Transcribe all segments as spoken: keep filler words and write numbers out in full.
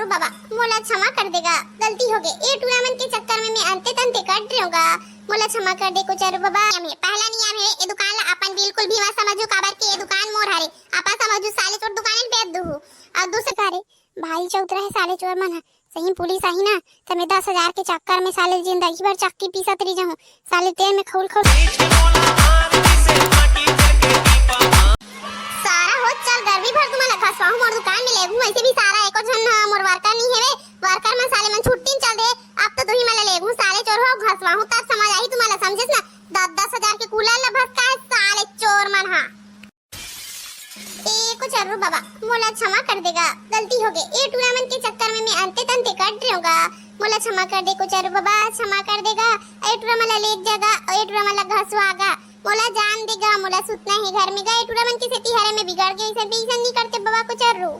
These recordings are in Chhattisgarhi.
बाबा, मोला क्षमा कर देगा, गलती हो गई। ए टूरा मन के चक्कर में मैं अंते तंते कट रही हूँ गा। मोला क्षमा कर दे कोचरू बाबा। नियम हे, पहला नियम हे, ए दुकान ला अपन बिल्कुल भी मत समझू, काबर के ए दुकान मोर हरे। आपा समझू साले चोर दुकान ल बेच दूहू। अउ दूसरा का रे, भाई चौतरा हे साले चोर मन ह। सही पुलिस आही ना, त मैं दस हजार के चक्कर में साले जिंदगी भर चक्की पीसत रही जाहूँ। साले तेल में खौल खौल। सारा हो चल गर्मी भर तुम्हारा घसवाहू मोर दुकान में लेगू। वैसे भी सारा एको झन ह मोर वर्कर नहीं हेवे, वर्कर मन साले मन छुट्टी में चल दे। अब तो तुही मन ला लेगू साले चोर हो, घसवाहू तब समझ आही तुम्हारा, समझेस ना। दस दस हजार के कूलर ला भसका है साले चोर मन हा। ए कोचरू बाबा, मोला क्षमा कर देगा, गलती हो गई। ए टूरा मन के चक्कर में मैं अंते तंते कट रही हूँ गा। मोला क्षमा कर दे कोचरू बाबा, क्षमा कर देगा। ए टूरा मन ला लेग जागा, ए टूरा मन ला घसवागा। मोला जान देगा, मोला सुतना हे घर में गा। ए टूरा मन के सेती हरे मैं बिगड़ गई, ऐसा ऐसा नहीं करते बाबा कोचरू।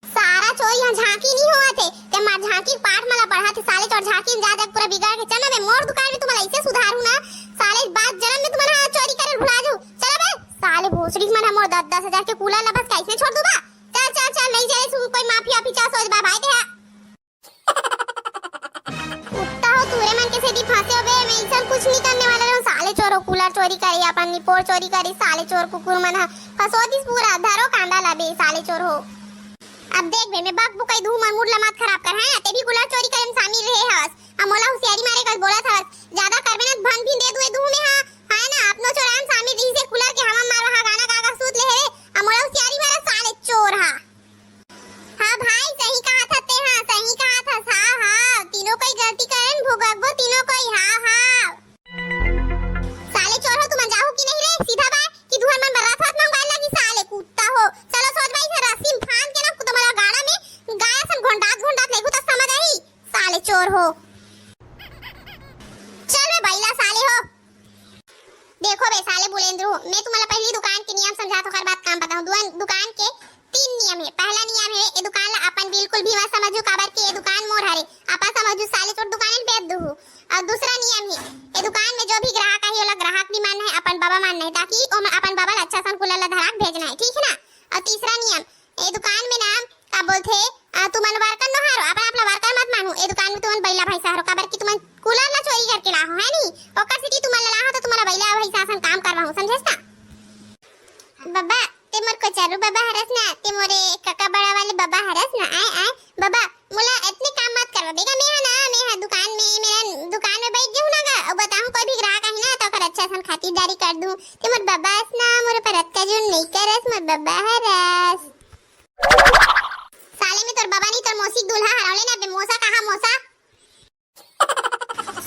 सारा चोरी ह झांकी नहीं होवत हे, ते मार झांकी के पाठ मला पढ़ा थे साले चोर। झांकी में जा जा पूरा बिगाड़ के चल बे। मोर दुकान में तुम्हारा ऐसे सुधार हूँ ना साले, बाद जन्म में तुम्हारा चोरी करे भुला जाऊ। चल बे साले भोसड़ी मन ह मोर दस दस हजार के कूलर ला भसका ऐसे छोड़ दूबा। चल चल चल, नहीं जाए सु कोई माफिया पीछा सोच बा भाई दे। कुत्ता हो, तूरे मन के सेती फंसे हो बे, मैं इसन कुछ नहीं करने वाला रहूं। साले चोर हो, कूलर चोरी करी, अपन निपोर चोरी करी, साले चोर कुकुर मन ह फंसो दिस पूरा, धरो कांदा ला बे, साले चोर हो। अब देख बे, मैं बक बुकाई दूहू, मन मूड ला मत खराब कर, हैं? ते भी कूलर चोरी करे में शामिल रहे हवस, अब मोला होशियारी मारे कस बोलत हवस, ज्यादा करबे ना भन भी दे दुए दूहू में, हाँ, है ना? अपनो चोरान शामिल रही से कूलर के हवा मार, वहाँ गाना गा गा सूत ले हे, अब मोला होशियारी मारा, साले चोर हा। हाँ भाई, सही कहा था ते, हाँ, सही कहा था, हाँ, हाँ, तीनों कोई गलती करेन, भुगतबो तीनों कोई, हाँ, हाँ। साले चोर हो, तुमन जाहू कि नहीं रे? सीधा बाय कि तुहर मन बर्रात हाथ मंगवाए लगी, साले कुत्ता हो। चलो सोच भाई, से रस्सी में फांद के ना तुम्हारा गाड़ा में गाय सन घोंडात घोंडात लेगू त समझ आही, साले चोर हो। चल बे बैला साले हो। देखो बे साले बुलेंद्रू, मैं तुम्हारा पहली दुकान के नियम समझा तो ओकर बाद काम बताऊं। दुआन-, दुकान के तीन नियम हे। पहला नियम हे, ए दुकान ला अपन बिल्कुल भी मत समझू, काबर के ए दुकान मोर हरे। आपा समझू साले चोर दुकान ल बेच दूहू। और दूसरा नियम हे, ए दुकान में जो भी ग्राहक आही, ओला ग्राहक नहीं मानना है, अपन बाबा मानना है, ताकि ओमन अपन बाबा ला अच्छा सन कूलर ला धरा के भेजना है, ठीक है ना? और तीसरा नियम, ए दुकान में ना का बोलथे, आ, तुमन वर्कर नो हरो, अपन आप ला वर्कर मत मानू। ए दुकान में तुमन बैला भैंसा हरो, काबर कि तुमन कूलर ला चोरी करके लाहो, है नी? ओकर सेती तुमन ला लाहो तो तुम्हारा बैला भैंसा असन काम करवाहू, समझेस ना? बाबा, ते मोर कोचरू बाबा हरस ना, ते मोरे कका बड़ा वाले बाबा हरस ना, आय, आय, बाबा, मोला इतने काम मत करवा बेगा, मैं हा ना, मैं हा दुकान में, मेरा दुकान में बैठ जाऊँ ना गा, और बताऊँ कोई भी ग्राहक आही ना, तो ओकर अच्छा सन खातिरदारी कर दूँ। ते मोर बाबा हरस ना, मोर पर अतका जुन नहीं करस, मोर बाबा हरस। साले में तोर बाबा नहीं, तोर मौसी के दूल्हा हरावले ना बे, मोसा कहा मोसा।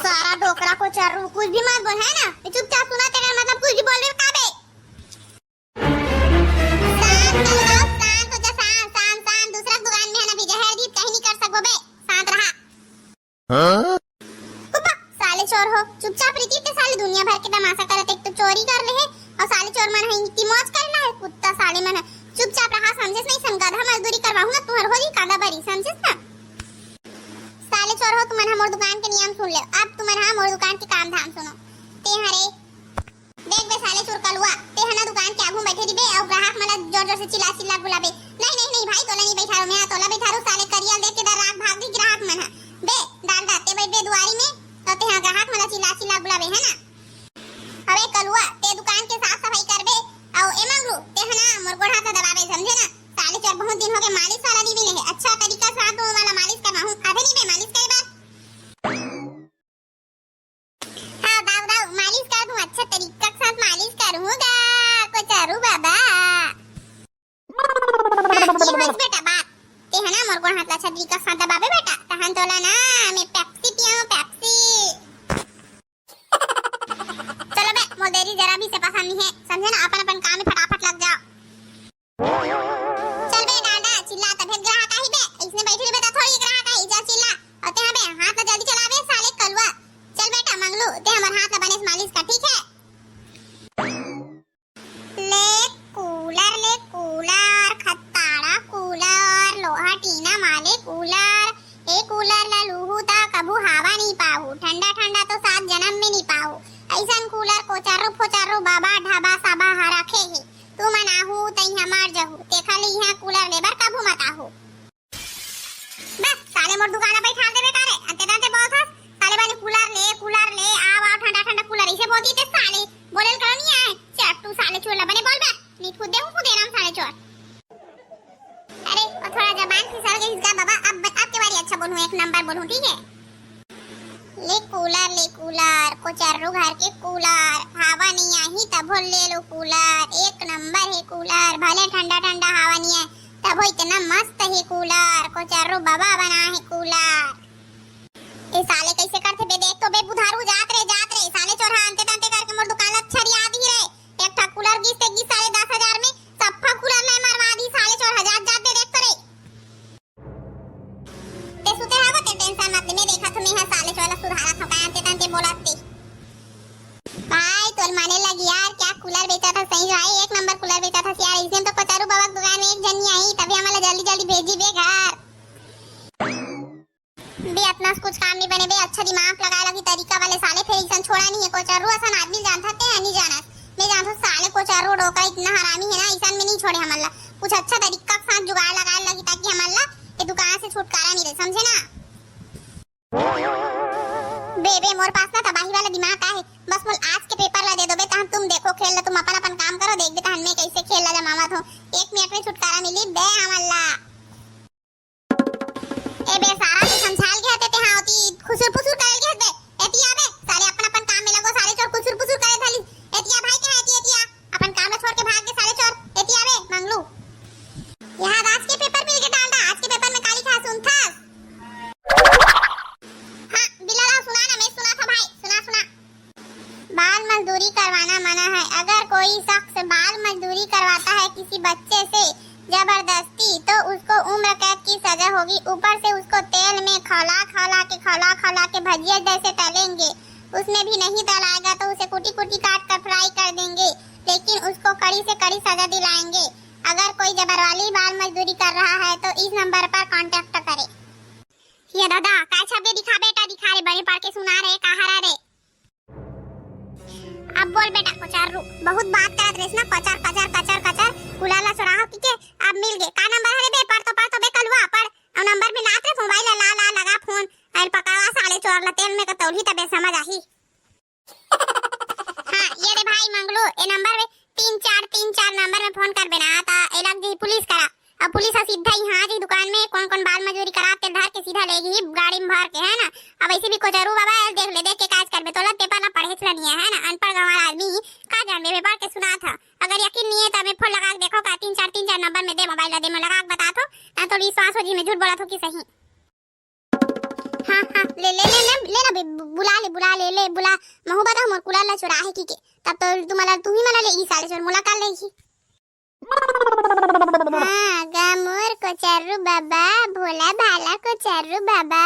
सारा डोकरा कोचरू, कुछ भी मत बोल, है ना? चुपचाप सुना, तेरा मतलब कुछ भी बोल रहे हो, का बे? शांत हो जाओ, शांत हो जा, शांत, शांत, शांत। दूसरा दुकान में है ना, विजय है, कहीं नहीं कर सको बे, शांत रहा। हाँ? कुपा, साले चोर हो, चुपचाप रहिती ते साले दुनिया भर के तमाशा करत, एक तो चोरी कर ले है, और साले चोर मन है इनकी मौज करना है, कुत्ता साले मन है, चुपचाप रहा, समझेस नहीं सन, गधा मजदूरी करवाहूँ ना, तुहर हो जी कांदा बरी, समझेस ना? साले चोर हो, तुमन हा मोर दुकान के नियम सुन ले, अब तुमन हा मोर दुकान के काम धाम सुनो। ते हरे, देख बे साले चोर कलुआ, ते हा ना दुकान के आगू में बैठे रहिबे, और ग्राहक मन ला जोर जोर से चिल्ला चिल्ला बुलाबे। नहीं, नहीं, नहीं भाई, तोला नहीं बैठारो, मैं हा तोला बैठारो, साले करिया देख के डर राख भाग दी ग्राहक मन हा। बे, डालडा, ते बैठ बे दुआरी में, तो ते हा ग्राहक मन ला चिल्ला चिल्ला बुलाबे, है ना? अबे कलुआ, ते दुकान के साफ सफाई करबे, अउ ए मंगलू, ते हा ना मोर गोड़ हाथ ला दबाबे, समझे ना? साले चोर बहुत दिन हो गए मालिश वाला नहीं मिले है, अच्छा तरीका से हाथ वाला मालिश करवाहूँ, आथे नहीं बे मालिश करे बर। हाँ, दाऊ, दाऊ, मालिश कर दूँ, अच्छा तरीका के साथ मालिश करूँ गा, कोचरू बाबा। हाँ, ये बस बेटा बात। ते हा ना मोर गोड़ हाथ ला अच्छा तरीका के साथ दबाबे बेटा, तहन तोला ना मैं पेप्सी पियाऊँ, पेप्सी। चलो बे, मोर देरी जरा भी से पसंद नहीं है, समझे ना, अपन अपन काम में फटाफट लग जाओ। चल बे डालडा, चिल्ला तभे ग्राहक आही बे, इसने बैठे बे तो थोड़ी ग्राहक आही, जा चिल्ला। और ते हा बे, हाथ ला जल्दी चलाबे साले कलुआ। चल बेटा मंगलू, ते हमर हाथ ला बने से मालिश कर, ठीक है? ले कूलर, ले कूलर, खत्ताड़ा कूलर, लोहा टीना माले कूलर, ए कूलर ला लूहू ता कभू हवा नहीं पाहू, ठंडा ठंडा तो सात जन्म में नहीं पाहू। ऐसन कूलर कोचर्रो फोचर्रो बाबा ढाबा साबा हा रखे हे, तुमन आहू तई हा मर जहू, तेखा ले इहाँ कूलर लेबर कभू मत आहू। मोर दुकान ला बैठा देबे का रे? अंते तंते बोलथस, साले बने कूलर ले, कूलर ले, आव, आव, ठंडा, ठंडा कूलर, इसे बोलती ते साले, बोले ल करो नहीं आए, चल तू साले चोर ला बने बोल बे, नहीं फूद दे हूँ, फूद दे नाम साले चोर। अरे, वो थोड़ा जबान फिसल गई इसका बाबा, अब, अब के बारी अच्छा बोलूँ, एक नंबर बोलूँ, ठीक है? ले कूलर, ले कूलर, कोचर्रू घर के कूलर, हवा नहीं आही तभो ले लो कूलर, एक नंबर है कूलर, भले ठंडा ठंडा हवा नहीं है, तभो इतना मस्त है कूलर, कोचर्रू बाबा बना है कूलर। ए साले कैसे करथे बे, देख तो बे बुधारू, जात रे, जात रे, साले चोरहा अंते तंते करके मोर दुकान ला छरिया दी रे, एक ठा कूलर गिस ते गिस साले दस हजार में, सफ्फा कूलर ला मरवा दी साले चोरहा, जात जात बे देख तो रे। ते सुते हवो, ते टेंशन मत ले, मैं देखत हूँ, मैं हा साले चोर ला सुधारत हूँ, काय अंते तंते बोलत ते। भाई, तोर माने लगी यार, क्या कूलर बेचा था सही भाई, एक नंबर कूलर बेचा था यार, इसे तो कोचर्रू बाबा के दुकान में एक जन नहीं आई, तभी हमला जल्दी जल्दी भेजी बे घर। बे अतना से कुछ काम नहीं बने बे, अच्छा दिमाग लगाए लगी तरीका वाले साले, फिर इसन छोड़ा नहीं है, कोचर्रू असन आदमी जानत हस ते नहीं जानत, मैं जानत हूँ साले कोचर्रू डोकरा इतना हरामी है ना, इसन में नहीं छोड़े हमला, कुछ अच्छा तरीका के साथ जुगाड़ लगाए लगी ताकि हमला ये दुकान से छुटकारा मिले, समझे ना? बे, बे, मोर पास ना तबाही वाला दिमाग आहे। बस मोला आज के पेपर ला दे दो बे, तहन तुम देखो खेल ला, तुम अपन अपन काम करो, देख बे तहन मैं कैसे खेल ला जमावत हूँ। एक मिनट में छुटकारा मिली बे हमन ला। ए बे सारा, तू समझाल के हते ते हाँ होती खुसुर फुसुर करे के हते। एतिया बे, साले अपन अपन काम में लगो, साले चोर खुसुर फुसुर करे धली। एतिया भाई के एतिया, एतिया अपन काम ला छोड़ के भाग गे साले चोर। एतिया बे मंगलू। यहाँ आज के पेपर मिल के डाल दा, आज के पेपर में काली खा सुनथस। हाँ, बिलाला सुना ना, मैं सुना था भाई, सुना, सुना। बाल मजदूरी करवाना मना है। अगर कोई शख्स बाल मजदूरी करवाता है किसी बच्चे से जबरदस्ती, तो उसको उम्र कैद की सजा होगी। ऊपर से उसको तेल में खौला खौला के, खौला खौला के भजिया जैसे तलेंगे। उसमें भी नहीं तलाएगा तो उसे कुटी कुटी काट कर फ्राई कर देंगे, लेकिन उसको कड़ी से कड़ी सजा दिलाएंगे। अगर कोई जबरवाली बाल मजदूरी कर रहा है तो इस नंबर पर कॉन्टैक्ट करे। ये दादा, काय छपे दिखा बेटा, दिखा रे, बड़े पढ़ के सुना रे, कहाँ रह रे? अब बोल बेटा, कोचर्रू, बहुत बात करत रेस ना, कचर, कचर, कचर, कचर, कूलर ला चोराहो की के, अब मिल गे। का नंबर हरे बे? पढ़ तो, पढ़ तो बे कलुआ, पढ़। और नंबर में लात रे, मोबाइल ला, ला, ला, लगा फोन, और पकड़वा साले चोर ला, तेल में कतौली तबे समझ आही। हाँ, ये रे भाई मंगलू, ए नंबर में तीन चार तीन चार नंबर में फोन करबे ना, ता ए लग जही पुलिस करा। अब पुलिस ह सीधा इहाँ आ जही दुकान में, कौन कौन बाल मजूरी करा ते धर के सीधा ले जही गाड़ी में भर के, है ना। अब ऐसे भी कोचर्रू बाबा, ए देख ले, देख के काज करबे, तोला पेपर ला पढ़े च ला नहीं है, है ना, अनपढ़ गंवार आदमी, का जानबे, मैं पढ़ के सुनात हूँ। अगर यकीन नहीं है तो मैं फोन लगा के देखो का, तीन चार तीन चार नंबर में दे, मोबाइल ला दे, मैं लगा के बतात हूँ, ना तो विश्वास हो जी मैं झूठ बोलत हूँ कि सही। हाँ, हाँ, ले, ले, ले, ले, ले ना बे, बु-, बुला ले, बुला ले, ले, बुला। महू बता मोर कूलर ला चोरा है की के। तब तो तुम्हारा, तू ही मना लेगी साले चोर, मुलाकात लेगी। हाँ, गा मोर कोचर्रू बाबा, भोला भाला कोचर्रू बाबा।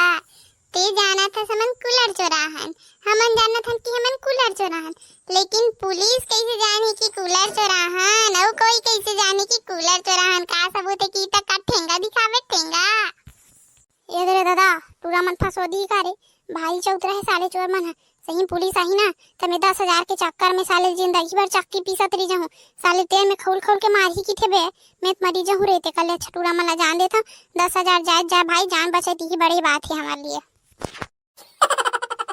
ते जानत हस हमन कूलर चोराहन, हमन जानत हन कि हमन कूलर चोराहन, लेकिन पुलिस कैसे जानी कि कूलर चोराहन? अउ कोई कैसे जानी कि कूलर चोराहन? का सबूत है कि तक का ठेंगा दिखावे, ठेंगा? ये दे रे दादा, टूरा मन फंसो दी का रे? भारी चौतरा है साले चोर मन ह। सही पुलिस आही ना, त मैं दस हजार के चक्कर में साले जिंदगी भर चक्की पीसत रही जाहूँ। साले तेल में खौल खौल के मारही की थे बे, मैं त मरी जाहूँ रे। ते कल्ले अच्छा टूरा मन ला जान देत हूँ, दस हजार जाए जाए भाई, जान बचाई ती ही बड़ी बात है हमारे लिए।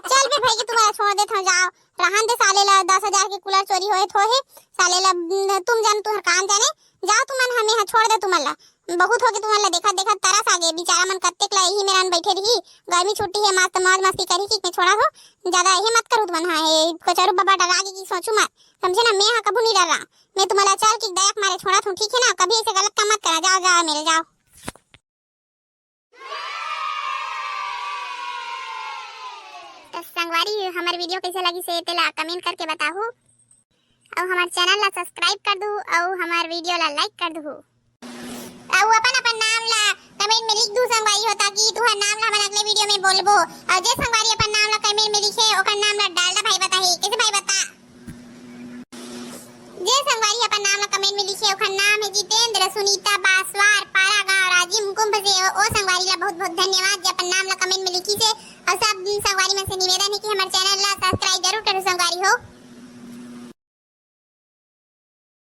चल बे भाई, कि तुम्हारा छोड़ देत हूँ, जाओ। रहन दे साले ला, दस हजार के कूलर चोरी होए थो हे, साले ला, न, तुम जान तुहर काम जाने, जाओ तुमन, हमें यहाँ छोड़ दे तुमन ला। बहुत होगे तुमन ला देखत देखत तरस आ गे, बेचारा मन कत्तेक ला यही मेरन बैठे रही, गर्मी छुट्टी है, मस्त मौज मस्ती करी कि मैं छोड़ा हो, ज्यादा यही मत करू तुमन, हाँ, हे कोचर्रू बाबा डरा गे कि सोचू मत, समझे ना, मैं यहाँ कभू नहीं डर रहा, मैं तुमन ला चल कि दया के मारे छोड़ा थू, ठीक है ना, कभी ऐसे गलत काम मत करा, जाओ, जाओ मेरे, जाओ। तो संगवारी, हमर वीडियो कैसे लगी से तेला कमेंट करके बताहू, अउ हमर चैनल ला सब्सक्राइब कर दू, अउ हमर वीडियो ला लाइक कर दू, अउ अपन अपन नाम ला कमेंट में लिख दू संगवारी हो, ताकि तुहर नाम ला हमन अगले वीडियो में बोलबो। अउ जे संगवारी अपन नाम ला कमेंट में लिखे, ओकर नाम ला डालडा भाई बताही। कैसे भाई बता? जे संगवारी अपन नाम ला कमेंट में लिखे, ओखर नाम है जितेंद्र, सुनीता, बासवार, पारा गांव, राजिम कुंभ से। ओ, ओ संगवारी ला बहुत बहुत धन्यवाद जे अपन नाम ला कमेंट में लिखिसे। अउ सब संगवारी मन से निवेदन है कि हमर चैनल ला सब्सक्राइब जरूर करो संगवारी हो।